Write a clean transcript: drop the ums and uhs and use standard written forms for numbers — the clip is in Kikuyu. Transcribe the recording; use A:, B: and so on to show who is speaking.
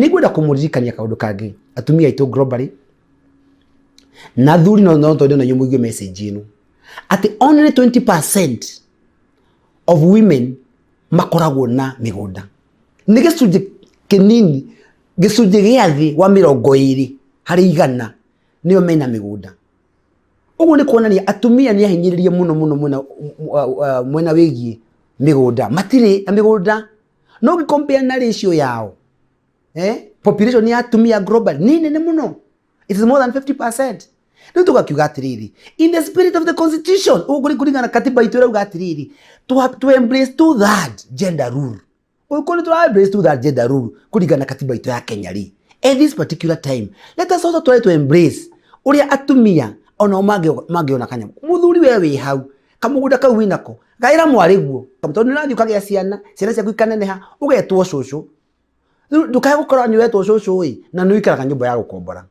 A: Nĩ ngwenda kũmũririkania kaũndũ kangĩ, atumia aitũ globally na athuri, no twende na inyuĩ mũigue message ĩno, atĩ only 20% of women makoragwo na mĩgũnda. Nĩ gĩcunjĩ kĩnini, gĩcunjĩ gĩa thĩ wa 20% nĩo mena mĩgũnda. Ũguo nĩ kuonania atumia nĩ ahinyĩrĩrie mũno mũno mwena wĩgiĩ mĩgũnda. Matirĩ na mĩgũnda. No ũngĩ compare na ratio yao, population ya atumia global nĩ nene mũno. It is more than 50%. Rĩu tũgakiuga atĩrĩrĩ, in the spirit of the constitution, ũguo kũringana na katiba itũ ĩrauga atĩrĩrĩ, to embrace two third gender rule. Ũngĩkorwo nĩ tũra embrace two third gender rule kũringana na katiba itũ ya Kenya rĩ, at this particular time let us also try to embrace ũrĩa atumia onao mangĩona kanyamũ. Mũthuri, we wĩ hau, kamũgũnda kau wĩnako gaĩra mwarĩguo, tondũ nĩ ũrathiĩ ũkagĩa ciana, ciana ciaku ikaneneha, ũgetwo cũcũ. Rĩu ndũkae gũkorwo nĩ wetwo cũcũ ĩ na nĩ ũikaraga nyũmba ya gũkombora.